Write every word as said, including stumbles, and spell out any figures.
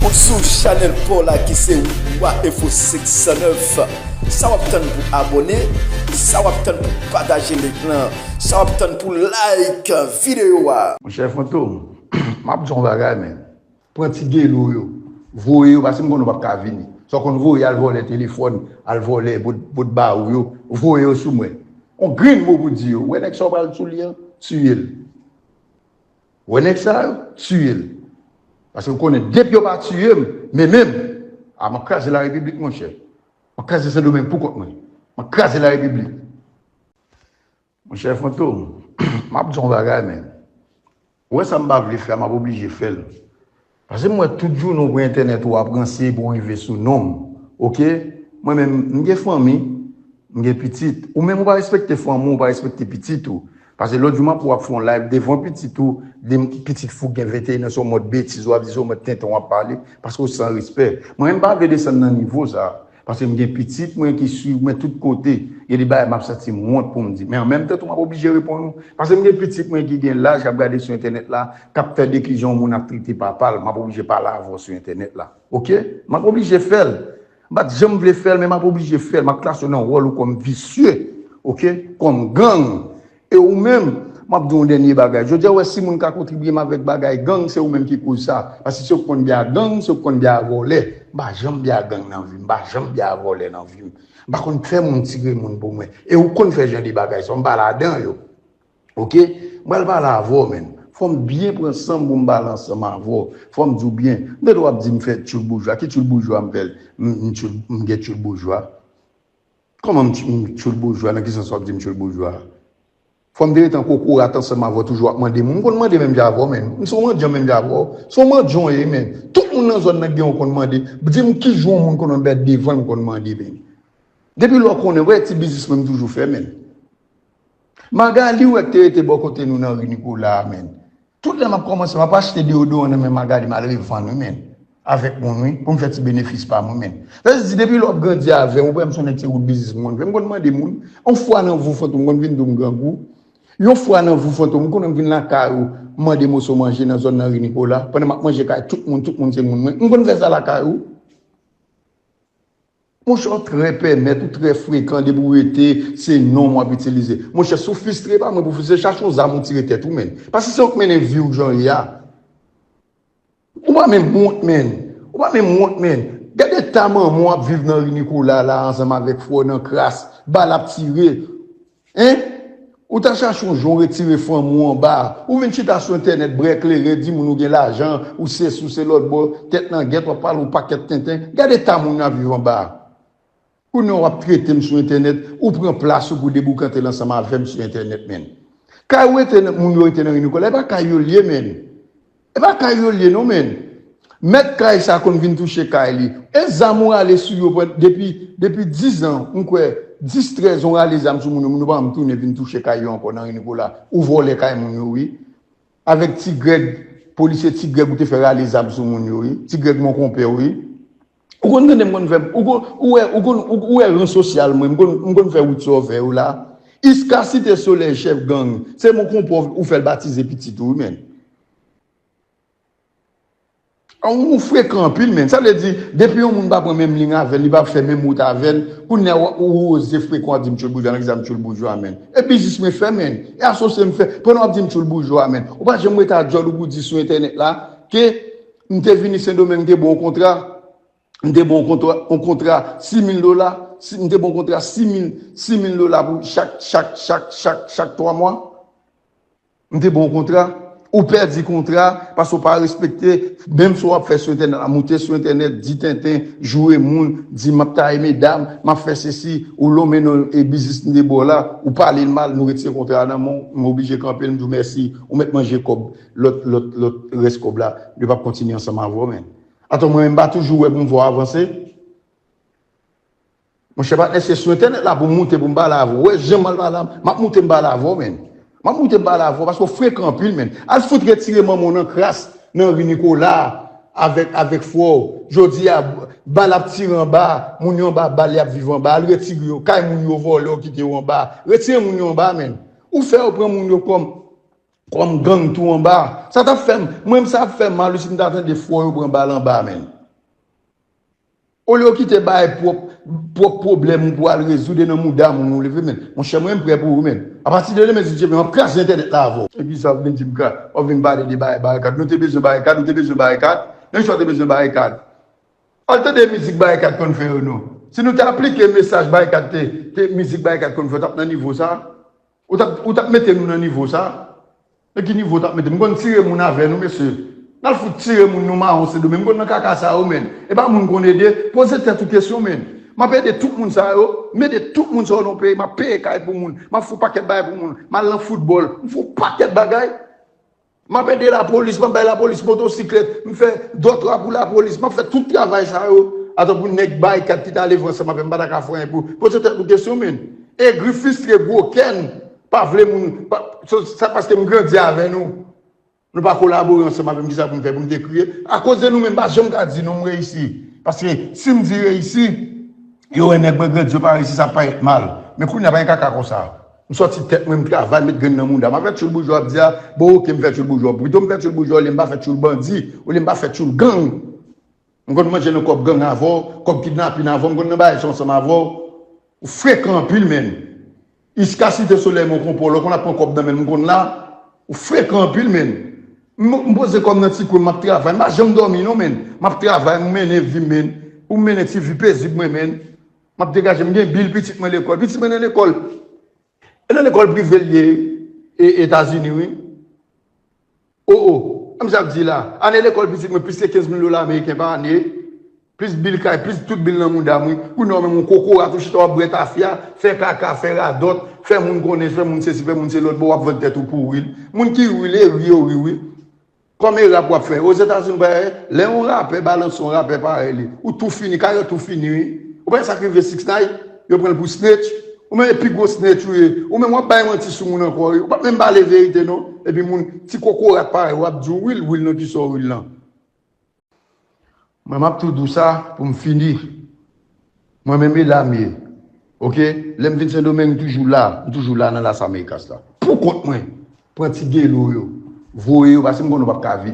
Ou sou chanèl pa w la ki se Wa Enfo senk san nèf. Sa w ap tann pou abòne? Sa w ap tann pou pataje link lan? Sa w ap tann pou like videyo a? Monchè Fantom, m ap di w yon bagay, men. Pran ti gelo yo, voye yo, paske m konnen w p ap ka vini. Sa w konn voye, al vòlè telefòn, al vòlè bòt, bòt ba ou yo, voye yo sou mwen. On grenn mo pou di yo. Wè nèg sa w pral sou li an, tiye l. Wè nèg sa yo, tiye l. Paske w konnen, depi yo pa tiye m, men menm, a, m ap kraze larepiblik, monchè. M ap kraze Sendomeng pou kont mwen. M ap kraze larepiblik. Monchè Fantom, m ap di w yon bagay, men. Ou wè sa m pa vle fè a, m ap oblije fè l. Paske m wè tout jounen w pran entènèt ou ap ranse pou w rive sou non m. Oke? Mwen menm, m gen fanmi, m gen pitit. Ou menm ou pa respekte fanmi w, ou pa respekte pitit ou. Paske lòt jou m ap wè w ap fè yon live devan pitit ou, de pitit fou gen venteyen an, se yon mòd betiz w ap di, se yon mòd tenten w ap pale, paske w san respè. Mwen menm m pa vle desann nan nivo sa. Paske m gen pitit mwen ki swiv mwen tout kote. Gen de bagay m ap santi m wont pou m di. Men an menm tan tou, m ap oblije reponn ou. Paske m gen pitit mwen ki gen laj, k ap gade sou entènèt la, k ap fè dekri jan yon moun ap trete papa l. M ap oblije pale avè w sou entènèt la. Oke? M ap oblije fè l. M pa t janm vle fè l, men m ap oblije fè l. M ap klase w nan wòl ou kòm visye. Oke? Kòm gang. E ou menm, m ap di w yon dènye bagay. Jodi a, w wè si moun ka kontribiye m avèk bagay gang, se ou menm ki koz sa. Paske se ou k konn byen ak gang, se ou k konn byen ak vòlè. M pa janm byen ak gang nan vi m, m pa janm byen ak vòlè nan vi m. M pa konn fè moun tire moun pou mwen. E ou konn fè jan de bagay sa, m pa ladan yo. Oke? M pral pale avè w, menn. Fò m byen pran san m pou m pale ansanm avè w. Fò m di w byen. M tande w ap di m fè tchoul boujwa. Ki tchoul boujwa m fè l? M, m tchoul, m gen tchoul boujwa. Kòman m tch-, m tchoul boujwa? Nan ki sans w ap di m tchoul boujwa? Fò m te ret an kokorat ansanm avè w, toujou ap mande moun. M konn mande menm jan avè w, menn. M se yon mandyan menm jan avè w. Se yon mandyan w ye, menn. Tout moun nan zòn nan gen yon konn mande. Di m ki jan yon moun konn met bèt devan l, m konn mande, menn. Depi lè w konnen, wè ti biznis mwen m toujou fè, menn. Magali, wè k te rete bò kote nou nan ri Nikola a, menn. Tout lè m ap kòmanse, m ap achte deyodoran nan men Magali, m al revann wi, menn. Avèk moun wi, pou m fè ti benefis pa m wi, menn. Sa vle di, depi lè w ap grandi avè m, ou wè m se yon nèg se wout biznis mwen konn fè. M konn mande moun. Yon fwa nan vi w Fantom, m konn vin di w m grangou. Yon fwa nan vi w Fantom, m konn vin lakay ou, m mande moso manje nan zòn nan ri Nikola. Pandan m ap manje kay tout moun, tout moun se moun mwen. M konn fè sa lakay ou. Monchè, w trè pèmèt, ou trè frekan, depi w rete, se non w ap itilize. Monchè, si w fristre, pa mwen pou fristre, chache yon zam ou tire tèt ou, menn. Paske se ou k mennen vi w jan w ye a. Ou pa menm wont, menn. Ou pa menm wont, menn. Gade eta manman w ap viv nan ri Nikola la, ansanm avèk frè w nan kras, bal ap tire. Hein? Ou ta chache yon jan w retire fanmi w anba. Ou vin chita sou entènèt, bwè kleren, di moun ou gen lajan, ou sesi, ou se lòtbò, tèt nan gèt, w ap pale yon pakèt tenten. Gade eta moun yo ap viv anba. Kounye a w ap trete m sou entènèt, ou pran plas ou pou deboukante l ansanm avè m sou entènèt, menn. Kay ou rete nan, moun yo rete nan ri Nikola, e pa kay yo l ye, menn. E pa kay yo l ye non, menn. Mèt kay sa konn vin touche kay li. E zam ou rale sou yo pran, depi, depi diz an, m kwè, dis, trèz an w rale zam sou moun yo, moun yo pa janm tounen vin touche kay yo ankò nan ri Nikola. Ou vòlè kay moun yo, wi. Avèk Ti Grèg, polisye Ti Grèg ou te fè rale zam sou moun yo, wi. Ti Grèg mon konpè, wi. Ou konn tande m konn fè, ou konn, ou wè, ou konn, ou, ou wè ran sosyal mwen, m konn, m konn fè wout sa w fè yo la. Iska Site Solèy, chèf gang, se mon konpè ou fè l batize pitit ou, wi, menn. Ou frekan anpil, menn. Sa vle di, depi yon moun pa pran menm liy avè n, li pa fè menm wout avè n, kounye a ou, ou oze frekan w ap di m tchoul boujwa, nan ki sa m tchoul boujwa, menn. E biznis mwen fè, menn. E asosye m fè, pandan w ap di m tchoul boujwa, menn. Ou pa janm rete a djòl ou pou di sou entènèt la ke m te vini Sendomeng, m te ba w yon kontra, m te ba w yon kontra, yon kontra sis mil dola, si, m te ba w yon kontra sis mil, sis mil dola pou chak, chak, chak, chak, chak twa mwa. M te ba w yon kontra, ou pèdi kontra, paske w pa respekte, menm sa w ap fè sou entènèt la, moute sou entènèt, di tenten, joure moun, di m ap taye medam, m ap fè sesi, ou lonmen nan, e, biznis m te ba w la, ou pale l mal, nou retire kontra a nan men w, m oblije kanpe l, m di w mèsi, ou mèt manje kòb, lòt, lòt, lòt rès kòb la, yo p ap kontinye ansanm avè w, menn. Atò, mwen menm, m pa toujou wè pou m fè w avanse? Monchè patnè, se sou entènèt la pou m moute pou m pale avè w. Ou wè jan m al pale, m ap moute m pale avè w, menn. M ap moute m pale avè w, paske w frekan anpil, menn. Al fout retire manman w nan kras, nan ri Nikola, avèk, avèk frè w. Jodi a, bal ap tire anba, moun yo anba bal, y ap viv anba. Al retire yo, kay moun yo vòlè, w kite yo anba. Retire moun yo anba, menn. Ou fè yo pran moun yo kòm Kòm gang tou anba. Sa t ap fè m, mwen menm sa ap fè m mal wi si m ta tande fò yo pran bal anba, menn. Olye w kite bay pwòp, pwòp pwoblèm ou pou al rezoud e nan mouda moun ou leve, menn. Monchè, mwen m prè pou ou, menn. Apati de demen, si Dye vle, m ap kraze entènèt la avè w. Epi sa w vin di m ka, w vin pale de bay, barikad. Nou te bezwen barikad, ou te bezwen barikad. Nan sa w te bezwen barikad. Al tande mizik barikad konn fè yo non. Si nou te aplike mesaj barikad te, te mizik barikad konn fè, w t ap nan nivo sa. Ou t ap, ou t ap mete nou nan nivo sa? Nan ki nivo w t ap mete? M konn tire moun avè nou, mesye. N al fout tire moun nou mawon Sendomeng. M konn nan kaka sa yo, menn. E pa moun konn ede. Poze tèt ou kesyon, menn. M ap ede tout moun sa yo. M ede tout moun sa yo nan peyi. M ap peye kay pou moun. M ap fè pakèt bagay pou moun. M al nan foutbòl. M fè pakèt bagay. M ap ede lapolis. M ap bay lapolis motosiklèt. M fè dòt ra pou lapolis. M ap fè tout travay sa yo. Atan pou nèg barikad ki t a leve ansanm avè m, m pa ta ka fè anyen pou. Poze tèt ou kesyon, menn. Egri, fristre, gwo kè n. Pa vle moun, pa, sa, sa paske m grandi avè nou. Nou pa kolabore ansanm avè m, kisa pou m fè pou m te kriye? Akoz de nou menm, m pa janm ka di non m reyisi. Paske si m di reyisi, yo wè nèg mwen grandi, yo pa reyisi, sa parèt mal. Men kounye a pa gen kaka konsa. M sòti tèt mwen, m travay, m met grenn nan mouda. M ap fè tchoul boujwa ap di a, bon oke m fè tchoul boujwa. Pito m fè tchoul boujwa olye m pa fè tchoul bandi, olye m pa fè tchoul gang. M konn manje nan kòb gang avè w, kòb kidnapin avè w, m konn nan bagay sa ansanm avè w. Ou frekan anpil, menn. Iska Site Solèy, Mòn Konpò, lè w konn ap pran kòb nan men l, m konn la. Ou frekan anpil, menn. M, m poze kò m nan ti kwen, m ap travay. M pa janm dòmi, non, menn. M ap travay, m mennen vi m, menn. Ou m mennen ti vi pezib mwen, menn. M ap degaje, m gen bil pitit mwen lekòl. Pitit mwen nan lekòl. E nan lekòl prive l ye, e, Etazini, wi. O, o, an m sa ap di la, ane lekòl pitit mwen plis ke kenz mil dola ameriken pa ane, plis bil kay, plis tout bil nan mouda m, wi. Kounye a w menm yon kokorat, ou chita w ap bwè tafya, fè kaka, fè radòt, fè moun konnen, fè moun sesi, fè moun se lòt bò, w ap vann tèt ou pou wil. Moun ki ri, e ri yo ri, wi. Kòm e rap w ap fè. Ozetazini, w pa wè, lè yon rapè balanse yon rapè parèy li, ou tou fini, karyè w tou fini, wi. Ou pa wè sa k rive Six Nine? Yo pran l pou snitch. Ou menm e pi gwo snitch ou ye. Ou menm w ap bay manti sou moun ankò, wi. Ou pa menm pale verite, non. Epi moun, ti kokorat parèy, w ap di w wil, wil nan kisa w wil lan. Mwen, m ap tou di w sa pou m fini. Mwen menm e la m ye. Oke? Lè m vin Sendomeng, m toujou la. M toujou la nan Las Americas la. Pou kont mwen. Pran ti gelo yo. Voye yo, paske m konnen w p ap ka vini.